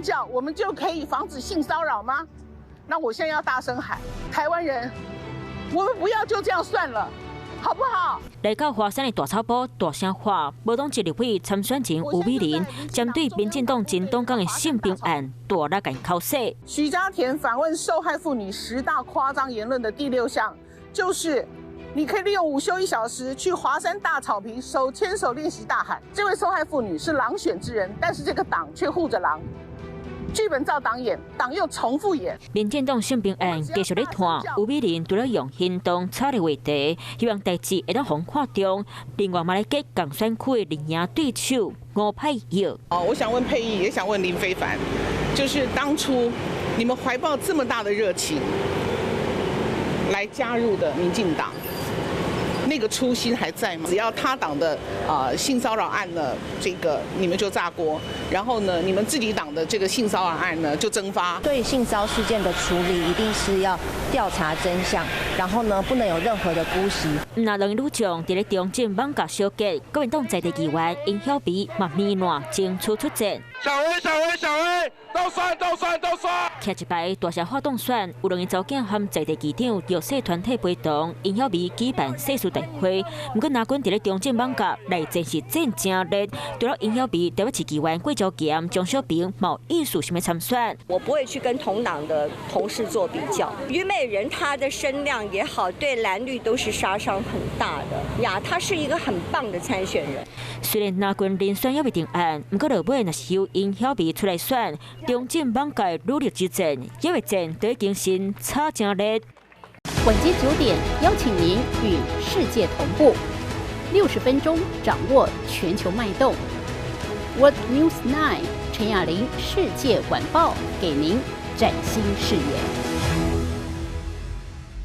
叫，我們就可以防止性騷擾嗎？那我現在要大聲喊，台灣人，我們不要就這樣算了，好不好？來到華山的大草埔大聲喊，無黨籍立委參選人虞美人針對民進黨真東江的性平案大力共口洗。徐家田反問受害婦女十大誇張言論的第六項，就是你可以利用午休1小時去華山大草坪手牽手練習大喊。這位受害婦女是狼選之人，但是這個黨卻護着狼。劇本照黨演，黨又重複演。民進黨性平案繼續咧拖，虞美人除了用行動炒熱話題，希望代誌會當予看重。另外嘛來結共選區的陣營對手吳霈耀。哦，我想問沛憶，也想問林飛帆，就是當初你們懷抱這麼大的熱情來加入的民進黨，那個初心還在嗎？只要他黨的性騷擾案呢，這個你們就炸鍋，然後呢，你們自己黨的這個性騷擾案呢就蒸發。對性騷事件的處理，一定是要調查真相，然後呢，不能有任何的姑息。那兩位女將佇咧中正艋舺小結，國民黨在地議員殷曉薇嘛暝爛爭取出戰。小薇，小薇，小薇，當選，當選，當選！徛一排大聲喊當選，有兩个查某囝和在地議長弱勢團體陪同，殷曉薇舉辦誓師大會。毋過，藍軍佇咧中正艋舺內戰是戰誠熱，除了殷曉薇，台北市議員郭昭劢、鍾小平嘛有意思想欲參選。我不會去跟同黨的同事做比較。虞美人她的聲量也好，對藍綠都是殺傷很大的呀。她是一個很棒的參選人。雖然藍軍人選猶未定案，毋過落尾若是由殷曉薇出來選，中正艋舺女力之戰，也會戰都已經先炒誠熱。晚間9點，邀請您與世界同步，60分鐘掌握全球脈動。World News 9 陳雅玲世界晚報，給您嶄新視野。